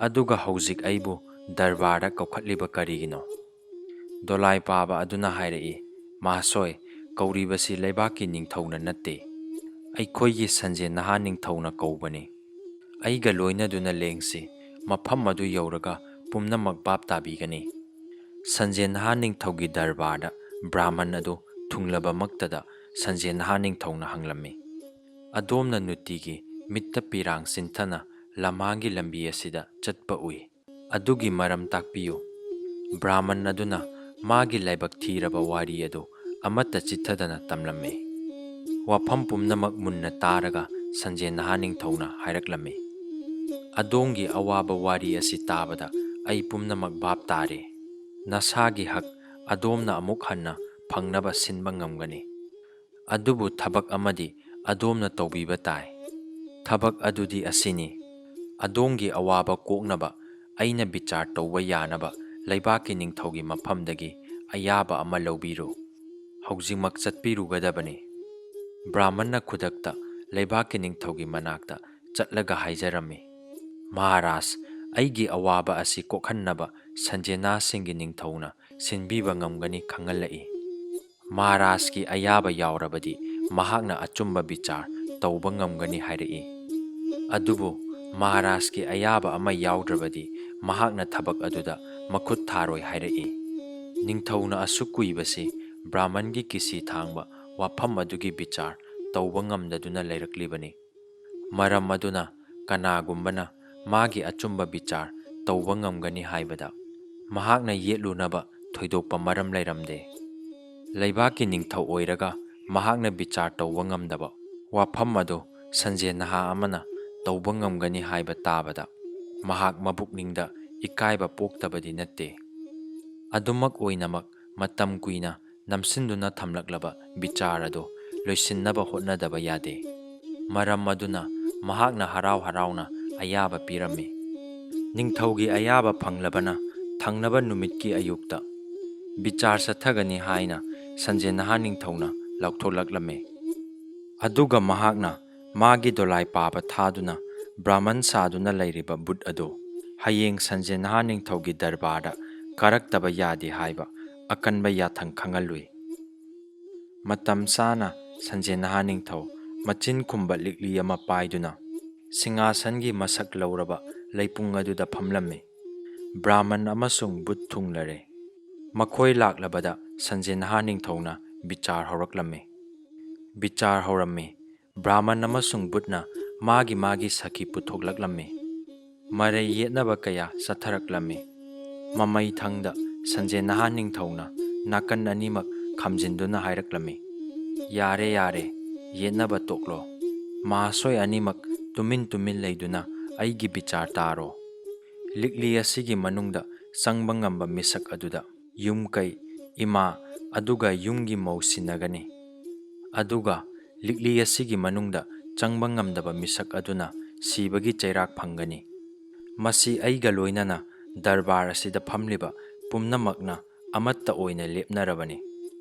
ꯑꯗꯨꯒ ꯍꯧꯖꯤꯛ ꯑꯩꯕꯨ ꯗꯔꯕꯥꯔꯗ ꯀꯧꯈꯠꯂꯤꯕ ꯀꯔꯤꯒꯤꯅꯣ?" ꯗꯣꯂꯥꯏ ꯄꯥꯕ ꯑꯗꯨꯅ ꯍꯥꯏꯔꯛꯏ, "ꯃꯍꯥꯁꯣꯏ, ꯀꯧꯔꯤꯕꯁꯤ ꯂꯩꯕꯥꯛꯀꯤ ꯅꯤꯡꯊꯧꯅ ꯅꯠꯇꯦ, ꯑꯩꯈꯣꯏꯒꯤ ꯁꯟꯖꯦꯟ ꯅꯍꯥ ꯅꯤꯡꯊꯧꯅ ꯀꯧꯕꯅꯤ꯫ ꯑꯩꯒ ꯂꯣꯏꯅꯗꯨꯅ ꯂꯦꯡꯁꯤ, ꯃꯐꯝ ꯑꯗꯨ ꯌꯧꯔꯒ ꯄꯨꯝꯅꯃꯛ ꯚꯥꯞ ꯇꯥꯕꯤꯒꯅꯤ꯫" ꯁꯟꯖꯦꯟ ꯅꯍꯥ ꯅꯤꯡꯊꯧꯒꯤ ꯗꯔꯕꯥꯔꯗ ꯕ꯭ꯔꯥꯍꯃꯟ ꯑꯗꯨ ꯊꯨꯡꯂꯕꯃꯛꯇꯗ ꯁꯟꯖꯦꯟ ꯅꯍꯥ ꯅꯤꯡꯊꯧꯅ ꯍꯪꯂꯝꯃꯤ, "ꯑꯗꯣꯝꯅ ꯅꯨꯡꯇꯤꯒꯤ ꯃꯤꯠꯇ ꯄꯤꯔꯥꯡ ꯆꯤꯟꯊꯅ ꯂꯝꯍꯥꯡꯒꯤ ꯂꯝꯕꯤ ꯑꯁꯤꯗ ꯆꯠꯄ ꯎꯏ꯫ ꯑꯗꯨꯒꯤ ꯃꯔꯝ ꯇꯥꯛꯄꯤꯌꯨ꯫" ꯕ꯭ꯔꯥꯍꯃꯟ ꯑꯗꯨꯅ ꯃꯥꯒꯤ ꯂꯥꯏꯕꯛ ꯊꯤꯔꯕ ꯋꯥꯔꯤ ꯑꯗꯨ ꯑꯃꯠꯇ ꯆꯤꯠꯊꯗꯅ ꯇꯝꯂꯝꯃꯤ꯫ ꯋꯥꯐꯝ ꯄꯨꯝꯅꯃꯛ ꯃꯨꯟꯅ ꯇꯥꯔꯒ ꯁꯟꯖꯦꯟ ꯅꯍꯥ ꯅꯤꯡꯊꯧꯅ ꯍꯥꯏꯔꯛꯂꯝꯃꯤ, "ꯑꯗꯣꯝꯒꯤ ꯑꯋꯥꯕ ꯋꯥꯔꯤ ꯑꯁꯤ ꯇꯥꯕꯗ ꯑꯩ ꯄꯨꯝꯅꯃꯛ ꯚꯥꯞ ꯇꯥꯔꯦ꯫ ꯅꯁꯥꯒꯤ ꯍꯛ ꯑꯗꯣꯝꯅ ꯑꯃꯨꯛ ꯍꯟꯅ ꯐꯪꯅꯕ ꯁꯤꯟꯕ ꯉꯝꯒꯅꯤ꯫ ꯑꯗꯨꯕꯨ ꯊꯕꯛ ꯑꯃꯗꯤ ꯑꯗꯣꯝꯅ ꯇꯧꯕꯤꯕ ꯇꯥꯏ꯫ ꯊꯕꯛ ꯑꯗꯨꯗꯤ ꯑꯁꯤꯅꯤ, ꯑꯗꯣꯝꯒꯤ ꯑꯋꯥꯕ ꯀꯣꯛꯅꯕ ꯑꯩꯅ ꯕꯤꯆꯥꯔ ꯇꯧꯕ ꯌꯥꯅꯕ ꯂꯩꯕꯥꯛꯀꯤ ꯅꯤꯡꯊꯧꯒꯤ ꯃꯐꯝꯗꯒꯤ ꯑꯌꯥꯕ ꯑꯃ ꯂꯧꯕꯤꯔꯨ꯫ ꯍꯧꯖꯤꯛꯃꯛ ꯆꯠꯄꯤꯔꯨꯒꯗꯕꯅꯤ꯫" ꯕ꯭ꯔꯥꯍꯃꯟꯅ ꯈꯨꯗꯛꯇ ꯂꯩꯕꯥꯛꯀꯤ ꯅꯤꯡꯊꯧꯒꯤ ꯃꯅꯥꯛꯇ ꯆꯠꯂꯒ ꯍꯥꯏꯖꯔꯝꯃꯤ, "ꯃꯍꯥꯔꯥꯖ, ꯑꯩꯒꯤ ꯑꯋꯥꯕ ꯑꯁꯤ ꯀꯣꯛꯍꯟꯅꯕ ꯁꯟꯖꯦꯅꯥꯁꯤꯡꯒꯤ ꯅꯤꯡꯊꯧꯅ ꯁꯤꯟꯕꯤꯕ ꯉꯝꯒꯅꯤ ꯈꯪꯍꯜꯂꯛꯏ꯫ ꯃꯍꯥꯔꯥꯖꯀꯤ ꯑꯌꯥꯕ ꯌꯥꯎꯔꯕꯗꯤ ꯃꯍꯥꯛꯅ ꯑꯆꯨꯝꯕ ꯕꯤꯆꯥꯔ ꯇꯧꯕ ꯉꯝꯒꯅꯤ ꯍꯥꯏꯔꯛꯏ꯫ ꯑꯗꯨꯕꯨ ꯃꯍꯥꯔꯥꯖꯀꯤ ꯑꯌꯥꯕ ꯑꯃ ꯌꯥꯎꯗ꯭ꯔꯕꯗꯤ ꯃꯍꯥꯛꯅ ꯊꯕꯛ ꯑꯗꯨꯗ ꯃꯈꯨꯠ ꯊꯥꯔꯣꯏ ꯍꯥꯏꯔꯛꯏ꯫ ꯅꯤꯡꯊꯧꯅ ꯑꯁꯨꯛ ꯀꯨꯏꯕꯁꯤ ꯕ꯭ꯔꯥꯍꯃꯟꯒꯤ ꯀꯤꯁꯤ ꯊꯥꯡꯕ ꯋꯥꯐꯝ ꯑꯗꯨꯒꯤ ꯕꯤꯆꯥꯔ ꯇꯧꯕ ꯉꯝꯗꯗꯨꯅ ꯂꯩꯔꯛꯂꯤꯕꯅꯤ꯫ ꯃꯔꯝ ꯑꯗꯨꯅ ꯀꯅꯥꯒꯨꯝꯕꯅ ꯃꯥꯒꯤ ꯑꯆꯨꯝꯕ ꯕꯤꯆꯥꯔ ꯇꯧꯕ ꯉꯝꯒꯅꯤ ꯍꯥꯏꯕꯗ ꯃꯍꯥꯛꯅ ꯌꯦꯠꯂꯨꯅꯕ ꯊꯣꯏꯗꯣꯛꯄ ꯃꯔꯝ ꯂꯩꯔꯝꯗꯦ꯫ ꯂꯩꯕꯥꯛꯀꯤ ꯅꯤꯡꯊꯧ ꯑꯣꯏꯔꯒ ꯃꯍꯥꯛꯅ ꯕꯤꯆꯥꯔ ꯇꯧꯕ ꯉꯝꯗꯕ ꯋꯥꯐꯝ ꯑꯗꯨ ꯁꯟꯖꯦ ꯅꯍꯥ ꯑꯃꯅ ꯇꯧꯕ ꯉꯝꯒꯅꯤ ꯍꯥꯏꯕ ꯇꯥꯕꯗ ꯃꯍꯥꯛ ꯃꯕꯨꯛꯅꯤꯡꯗ ꯏꯀꯥꯏꯕ ꯄꯣꯛꯇꯕꯗꯤ ꯅꯠꯇꯦ꯫ ꯑꯗꯨꯃꯛ ꯑꯣꯏꯅꯃꯛ, ꯃꯇꯝ ꯀꯨꯏꯅ ꯅꯝꯁꯤꯟꯗꯨꯅ ꯊꯝꯂꯛꯂꯕ ꯕꯤꯆꯥꯔ ꯑꯗꯨ ꯂꯣꯏꯁꯤꯟꯅꯕ ꯍꯣꯠꯅꯗꯕ ꯌꯥꯗꯦ꯫ ꯃꯔꯝ ꯑꯗꯨꯅ ꯃꯍꯥꯛꯅ ꯍꯔꯥꯎ ꯍꯔꯥꯎꯅ ꯑꯌꯥꯕ ꯄꯤꯔꯝꯃꯤ꯫ ꯅꯤꯡꯊꯧꯒꯤ ꯑꯌꯥꯕ ꯐꯪꯂꯕꯅ ꯊꯪꯅꯕ ꯅꯨꯃꯤꯠꯀꯤ ꯑꯌꯨꯛꯇ ꯕꯤꯆꯥꯔ ꯆꯠꯊꯒꯅꯤ ꯍꯥꯏꯅ ꯁꯟꯖꯦ ꯅꯍꯥ ꯅꯤꯡꯊꯧꯅ ꯂꯥꯎꯊꯣꯛꯂꯛꯂꯝꯃꯤ꯫ ꯑꯗꯨꯒ ꯃꯍꯥꯛꯅ ꯃꯥꯒꯤ ꯗꯣꯂꯥꯏ ꯄꯥꯕ ꯊꯥꯗꯨꯅ ꯕ꯭ꯔꯥꯍꯃꯟ ꯁꯥꯗꯨꯅ ꯂꯩꯔꯤꯕ ꯕꯨꯠ ꯑꯗꯨ ꯍꯌꯦꯡ ꯁꯟꯖꯦ ꯅꯍꯥ ꯅꯤꯡꯊꯧꯒꯤ ꯗꯔꯕꯥꯔꯗ ꯀꯥꯔꯛꯇꯕ ꯌꯥꯗꯦ ꯍꯥꯏꯕ ꯑꯀꯟꯕ ꯌꯥꯊꯪ ꯈꯪꯍꯜꯂꯨꯏ꯫ ꯃꯇꯝ ꯆꯥꯅ ꯁꯟꯖꯦ ꯅꯍꯥ ꯅꯤꯡꯊꯧ ꯃꯆꯤꯟ ꯈꯨꯝꯕ ꯂꯤꯛꯂꯤ ꯑꯃ ꯄꯥꯏꯗꯨꯅ ꯁꯤꯡꯍꯥꯁꯟꯒꯤ ꯃꯁꯛ ꯂꯧꯔꯕ ꯂꯩꯄꯨꯡ ꯑꯗꯨꯗ ꯐꯝꯂꯝꯃꯤ꯫ ꯕ꯭ꯔꯥꯍꯃꯟ ꯑꯃꯁꯨꯡ ꯕꯨꯠ ꯊꯨꯡꯂꯔꯦ꯫ ꯃꯈꯣꯏ ꯂꯥꯛꯂꯕꯗ ꯁꯟꯖꯦ ꯅꯍꯥ ꯅꯤꯡꯊꯧꯅ ꯕꯤꯆꯥꯔ ꯍꯧꯔꯛꯂꯝꯃꯤ꯫ ꯕꯤꯆꯥꯔ ꯍꯧꯔꯝꯃꯤ꯫ ꯕ꯭ꯔꯥꯍꯃꯟ ꯑꯃꯁꯨꯡ ꯕꯨꯠꯅ ꯃꯥꯒꯤ ꯃꯥꯒꯤ ꯁꯈꯤ ꯄꯨꯊꯣꯛꯂꯛꯂꯝꯃꯤ꯫ ꯃꯔꯩ ꯌꯦꯠꯅꯕ ꯀꯌꯥ ꯆꯠꯊꯔꯛꯂꯝꯃꯤ꯫ ꯃꯃꯩ ꯊꯪꯗ ꯁꯟꯖꯦ ꯅꯍꯥ ꯅꯤꯡꯊꯧꯅ ꯅꯥꯀꯟ ꯑꯅꯤꯃꯛ ꯈꯥꯝꯖꯤꯟꯗꯨꯅ ꯍꯥꯏꯔꯛꯂꯝꯃꯤ, "ꯌꯥꯔꯦ, ꯌꯥꯔꯦ, ꯌꯦꯠꯅꯕ ꯇꯣꯛꯂꯣ꯫ ꯃꯍꯥꯁꯣꯏ ꯑꯅꯤꯃꯛ ꯇꯨꯃꯤꯟ ꯇꯨꯃꯤꯟ ꯂꯩꯗꯨꯅ ꯑꯩꯒꯤ ꯕꯤꯆꯥꯔ ꯇꯥꯔꯣ꯫ ꯂꯤꯛꯂꯤ ꯑꯁꯤꯒꯤ ꯃꯅꯨꯡꯗ ꯆꯪꯕ ꯉꯝꯕ ꯃꯤꯁꯛ ꯑꯗꯨꯗ ꯌꯨꯝ ꯀꯩ, ꯏꯃꯥ, ꯑꯗꯨꯒ ꯌꯨꯝꯒꯤ ꯃꯧ ꯁꯤꯟꯅꯒꯅꯤ꯫ ꯑꯗꯨꯒ ꯂꯤꯛꯂꯤ ꯑꯁꯤꯒꯤ ꯃꯅꯨꯡꯗ ꯆꯪꯕ ꯉꯝꯗꯕ ꯃꯤꯁꯛ ꯑꯗꯨꯅ ꯁꯤꯕꯒꯤ ꯆꯩꯔꯥꯛ ꯐꯪꯒꯅꯤ꯫ ꯃꯁꯤ ꯑꯩꯒ ꯂꯣꯏꯅꯅ ꯗꯔꯕꯥꯔ ꯑꯁꯤꯗ ꯐꯝꯂꯤꯕ ꯄꯨꯝꯅꯃꯛꯅ ꯑꯃꯠꯇ ꯑꯣꯏꯅ ꯂꯦꯞꯅꯔꯕꯅꯤ꯫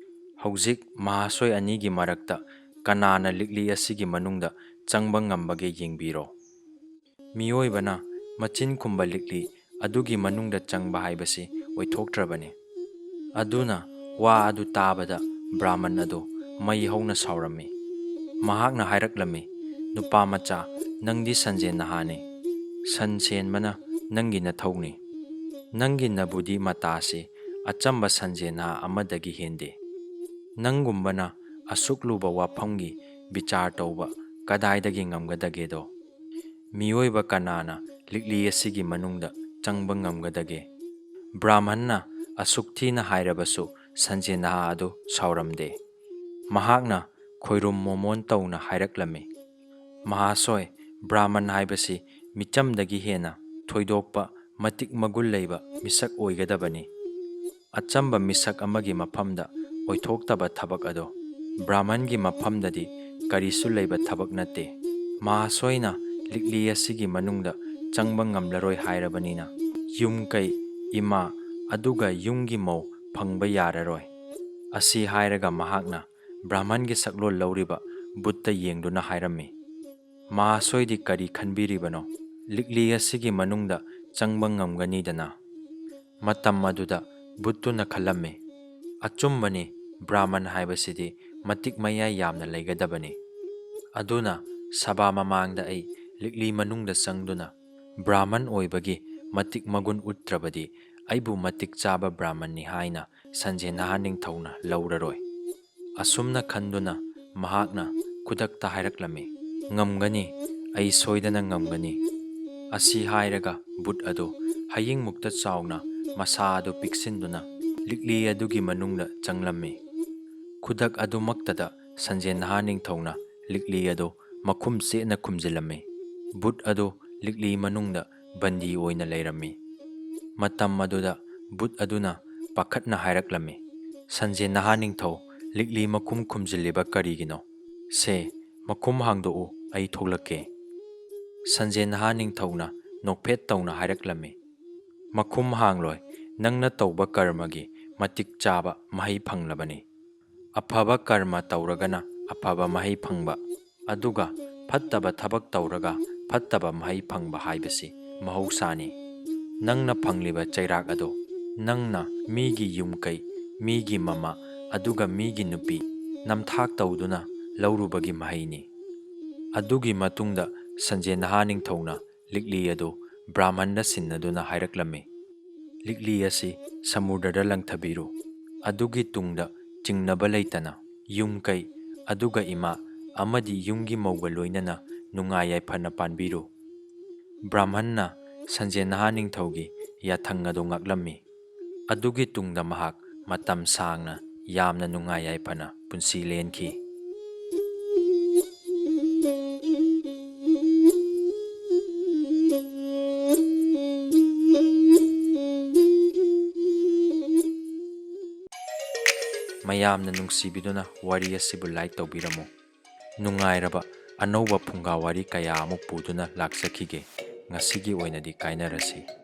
ꯍꯧꯖꯤꯛ ꯃꯍꯥꯁꯣꯏ ꯑꯅꯤꯒꯤ ꯃꯔꯛꯇ ꯀꯅꯥꯅ ꯂꯤꯛꯂꯤ ꯑꯁꯤꯒꯤ ꯃꯅꯨꯡꯗ ꯆꯪꯕ ꯉꯝꯕꯒꯦ ꯌꯦꯡꯕꯤꯔꯣ꯫" ꯃꯤꯑꯣꯏꯕꯅ ꯃꯆꯤꯟ ꯈꯨꯝꯕ ꯂꯤꯛꯂꯤ ꯑꯗꯨꯒꯤ ꯃꯅꯨꯡꯗ ꯆꯪꯕ ꯍꯥꯏꯕꯁꯤ ꯑꯣꯏꯊꯣꯛꯇ꯭ꯔꯕꯅꯤ꯫ ꯑꯗꯨꯅ ꯋꯥ ꯑꯗꯨ ꯇꯥꯕꯗ ꯕ꯭ꯔꯥꯍꯃꯟ ꯑꯗꯨ ꯃꯩ ꯍꯧꯅ ꯁꯥꯎꯔꯝꯃꯤ꯫ ꯃꯍꯥꯛꯅ ꯍꯥꯏꯔꯛꯂꯝꯃꯤ, "ꯅꯨꯄꯥ ꯃꯆꯥ, ꯅꯪꯗꯤ ꯁꯟꯖꯦꯟ ꯅꯍꯥꯅꯤ꯫ ꯁꯟ ꯁꯦꯟꯕꯅ ꯅꯪꯒꯤ ꯅꯊꯧꯅꯤ꯫ ꯅꯪꯒꯤ ꯅꯕꯨꯗꯤ ꯃꯇꯥꯁꯤ ꯑꯆꯝꯕ ꯁꯟꯖꯦꯟ ꯅꯍꯥ ꯑꯃꯗꯒꯤ ꯍꯦꯟꯗꯦ꯫ ꯅꯪꯒꯨꯝꯕꯅ ꯑꯁꯨꯛ ꯂꯨꯕ ꯋꯥꯐꯝꯒꯤ ꯕꯤꯆꯥꯔ ꯇꯧꯕ ꯀꯗꯥꯏꯗꯒꯤ ꯉꯝꯒꯗꯒꯦꯗꯣ? ꯃꯤꯑꯣꯏꯕ ꯀꯅꯥꯅ ꯂꯤꯛꯂꯤ ꯑꯁꯤꯒꯤ ꯃꯅꯨꯡꯗ ꯆꯪꯕ ꯉꯝꯒꯗꯒꯦ?" ꯕ꯭ꯔꯥꯍꯃꯟꯅ ꯑꯁꯨꯛ ꯊꯤꯅ ꯍꯥꯏꯔꯕꯁꯨ ꯁꯟꯖꯦꯟ ꯅꯍꯥ ꯑꯗꯨ ꯁꯥꯎꯔꯝꯗꯦ꯫ ꯃꯍꯥꯛꯅ ꯈꯣꯏꯔꯨꯝ ꯃꯣꯃꯣꯟ ꯇꯧꯅ ꯍꯥꯏꯔꯛꯂꯝꯃꯤ, "ꯃꯍꯥꯁꯣꯏ, ꯕ꯭ꯔꯥꯍꯃꯟ ꯍꯥꯏꯕꯁꯤ ꯃꯤꯆꯝꯗꯒꯤ ꯍꯦꯟꯅ ꯊꯣꯏꯗꯣꯛꯄ ꯃꯇꯤꯛ ꯃꯒꯨꯟ ꯂꯩꯕ ꯃꯤꯁꯛ ꯑꯣꯏꯒꯗꯕꯅꯤ꯫ ꯑꯆꯝꯕ ꯃꯤꯁꯛ ꯑꯃꯒꯤ ꯃꯐꯝꯗ ꯑꯣꯏꯊꯣꯛꯇꯕ ꯊꯕꯛ ꯑꯗꯣ ꯕ꯭ꯔꯥꯍꯃꯟꯒꯤ ꯃꯐꯝꯗꯗꯤ ꯀꯔꯤꯁꯨ ꯂꯩꯕ ꯊꯕꯛ ꯅꯠꯇꯦ꯫ ꯃꯍꯥꯁꯣꯏꯅ ꯂꯤꯛꯂꯤ ꯑꯁꯤꯒꯤ ꯃꯅꯨꯡꯗ ꯆꯪꯕ ꯉꯝꯂꯔꯣꯏ ꯍꯥꯏꯔꯕꯅꯤꯅ ꯌꯨꯝ ꯀꯩ, ꯏꯃꯥ, ꯑꯗꯨꯒ ꯌꯨꯝꯒꯤ ꯃꯧ ꯐꯪꯕ ꯌꯥꯔꯔꯣꯏ"꯫ ꯑꯁꯤ ꯍꯥꯏꯔꯒ ꯃꯍꯥꯛꯅ ꯕ꯭ꯔꯥꯍꯃꯟꯒꯤ ꯁꯛꯂꯣꯟ ꯂꯧꯔꯤꯕ ꯕꯨꯠꯇ ꯌꯦꯡꯗꯨꯅ ꯍꯥꯏꯔꯝꯃꯤ, "ꯃꯍꯥꯁꯣꯏꯗꯤ ꯀꯔꯤ ꯈꯟꯕꯤꯔꯤꯕꯅꯣ? ꯂꯤꯛꯂꯤ ꯑꯁꯤꯒꯤ ꯃꯅꯨꯡꯗ ꯆꯪꯕ ꯉꯝꯒꯅꯤꯗꯅ?" ꯃꯇꯝ ꯑꯗꯨꯗ ꯕꯨꯠꯇꯨꯅ ꯈꯜꯂꯝꯃꯤ, "ꯑꯆꯨꯝꯕꯅꯤ, ꯕ꯭ꯔꯥꯍꯃꯟ ꯍꯥꯏꯕꯁꯤꯗꯤ ꯃꯇꯤꯛ ꯃꯌꯥꯏ ꯌꯥꯝꯅ ꯂꯩꯒꯗꯕꯅꯤ꯫ ꯑꯗꯨꯅ ꯁꯚꯥ ꯃꯃꯥꯡꯗ ꯑꯩ ꯂꯤꯛꯂꯤ ꯃꯅꯨꯡꯗ ꯆꯪꯗꯨꯅ ꯕ꯭ꯔꯥꯍꯃꯟ ꯑꯣꯏꯕꯒꯤ ꯃꯇꯤꯛ ꯃꯒꯨꯟ ꯎꯠꯇ꯭ꯔꯕꯗꯤ ꯑꯩꯕꯨ ꯃꯇꯤꯛ ꯆꯥꯕ ꯕ꯭ꯔꯥꯍꯃꯟꯅꯤ ꯍꯥꯏꯅ ꯁꯟꯖꯦꯟ ꯅꯍꯥ ꯅꯤꯡꯊꯧꯅ ꯂꯧꯔꯔꯣꯏ"꯫ ꯑꯁꯨꯝꯅ ꯈꯟꯗꯨꯅ ꯃꯍꯥꯛꯅ ꯈꯨꯗꯛꯇ ꯍꯥꯏꯔꯛꯂꯝꯃꯤ, "ꯉꯝꯒꯅꯤ, ꯑꯩ ꯁꯣꯏꯗꯅ ꯉꯝꯒꯅꯤ"꯫ ꯑꯁꯤ ꯍꯥꯏꯔꯒ ꯕꯨꯠ ꯑꯗꯨ ꯍꯌꯤꯡꯃꯨꯛꯇ ꯆꯥꯎꯅ ꯃꯁꯥ ꯑꯗꯨ ꯄꯤꯛꯁꯤꯟꯗꯨꯅ ꯂꯤꯛꯂꯤ ꯑꯗꯨꯒꯤ ꯃꯅꯨꯡꯗ ꯆꯪꯂꯝꯃꯤ꯫ ꯈꯨꯗꯛ ꯑꯗꯨꯃꯛꯇꯗ ꯁꯟꯖꯦꯟ ꯅꯍꯥ ꯅꯤꯡꯊꯧꯅ ꯂꯤꯛꯂꯤ ꯑꯗꯨ ꯃꯈꯨꯝ ꯆꯦꯠꯅ ꯈꯨꯝꯖꯤꯜꯂꯝꯃꯤ꯫ ꯕꯨꯠ ꯑꯗꯨ ꯂꯤꯛꯂꯤ ꯃꯅꯨꯡꯗ ꯕꯟꯗꯤ ꯑꯣꯏꯅ ꯂꯩꯔꯝꯃꯤ꯫ ꯃꯇꯝ ꯑꯗꯨꯗ ꯕꯨꯠ ꯑꯗꯨꯅ ꯄꯥꯈꯠꯅ ꯍꯥꯏꯔꯛꯂꯝꯃꯤ, "ꯁꯟꯖꯦꯟ ꯅꯍꯥ ꯅꯤꯡꯊꯧ, ꯂꯤꯛꯂꯤ ꯃꯈꯨꯝ ꯈꯨꯝꯖꯤꯜꯂꯤꯕ ꯀꯔꯤꯒꯤꯅꯣ? ꯁꯦ, ꯃꯈꯨꯝ ꯍꯥꯡꯗꯣꯛꯎ, ꯑꯩ ꯊꯣꯛꯂꯛꯀꯦ"꯫ ꯁꯟꯖꯦꯟ ꯅꯍꯥ ꯅꯤꯡꯊꯧꯅ ꯅꯣꯛꯐꯦꯠ ꯇꯧꯅ ꯍꯥꯏꯔꯛꯂꯝꯃꯤ, "ꯃꯈꯨꯝ ꯍꯥꯡꯂꯣꯏ, ꯅꯪꯅ ꯇꯧꯕ ꯀꯔꯃꯒꯤ ꯃꯇꯤꯛ ꯆꯥꯕ ꯃꯍꯩ ꯐꯪꯂꯕꯅꯤ꯫ ꯑꯐꯕ ꯀꯔꯃ ꯇꯧꯔꯒꯅ ꯑꯐꯕ ꯃꯍꯩ ꯐꯪꯕ, ꯑꯗꯨꯒ ꯐꯠꯇꯕ ꯊꯕꯛ ꯇꯧꯔꯒ ꯐꯠꯇꯕ ꯃꯍꯩ ꯐꯪꯕ ꯍꯥꯏꯕꯁꯤ ꯃꯍꯧꯁꯥꯅꯤ꯫ ꯅꯪꯅ ꯐꯪꯂꯤꯕ ꯆꯩꯔꯥꯛ ꯑꯗꯣ ꯅꯪꯅ ꯃꯤꯒꯤ ꯌꯨꯝ ꯀꯩ, ꯃꯤꯒꯤ ꯃꯃꯥ, ꯑꯗꯨꯒ ꯃꯤꯒꯤ ꯅꯨꯄꯤ ꯅꯝꯊꯥꯛ ꯇꯧꯗꯨꯅ ꯂꯧꯔꯨꯕꯒꯤ ꯃꯍꯩꯅꯤ꯫ ꯑꯗꯨꯒꯤ ꯃꯇꯨꯡꯗ ꯁꯟꯖꯦ ꯅꯍꯥ ꯅꯤꯡꯊꯧꯅ ꯂꯤꯛꯂꯤ ꯑꯗꯨ ꯕ꯭ꯔꯥꯍꯃꯟꯗ ꯁꯤꯟꯅꯗꯨꯅ ꯍꯥꯏꯔꯛꯂꯝꯃꯤ, "ꯂꯤꯛꯂꯤ ꯑꯁꯤ ꯁꯃꯨꯗ꯭ꯔꯗ ꯂꯪꯊꯕꯤꯔꯨ꯫ ꯑꯗꯨꯒꯤ ꯇꯨꯡꯗ ꯆꯤꯡꯅꯕ ꯂꯩꯇꯅ ꯌꯨꯝ ꯀꯩ, ꯑꯗꯨꯒ ꯏꯃꯥ ꯑꯃꯗꯤ ꯌꯨꯝꯒꯤ ꯃꯧꯒ ꯂꯣꯏꯅꯅ ꯅꯨꯡꯉꯥꯏ ꯌꯥꯏꯐꯅ ꯄꯥꯟꯕꯤꯔꯨ꯫" ꯕ꯭ꯔꯥꯍꯃꯟꯅ ꯁꯟꯖꯦ ꯅꯍꯥ ꯅꯤꯡꯊꯧꯒꯤ ꯌꯥꯊꯪ ꯑꯗꯨ ꯉꯥꯛꯂꯝꯃꯤ꯫ ꯑꯗꯨꯒꯤ ꯇꯨꯡꯗ ꯃꯍꯥꯛ ꯃꯇꯝ ꯁꯥꯡꯅ ꯌꯥꯝꯅ ꯅꯨꯡꯉꯥꯏ ꯌꯥꯏꯐꯅ ꯄꯨꯟꯁꯤ ꯂꯦꯟꯈꯤ꯫ ꯃꯌꯥꯝꯅ ꯅꯨꯡꯁꯤꯕꯤꯗꯨꯅ ꯋꯥꯔꯤ ꯑꯁꯤꯕꯨ like ꯇꯧꯕꯤꯔꯝꯃꯨ꯫ ꯅꯨꯡꯉꯥꯏꯔꯕ ꯑꯅꯧꯕ ꯐꯨꯡꯒꯥ ꯋꯥꯔꯤ ꯀꯌꯥ ꯑꯃꯨꯛ ꯄꯨꯗꯨꯅ ꯂꯥꯛꯆꯈꯤꯒꯦ꯫ ꯉꯁꯤꯒꯤ ꯑꯣꯏꯅꯗꯤ ꯀꯥꯏꯅꯔꯁꯤ꯫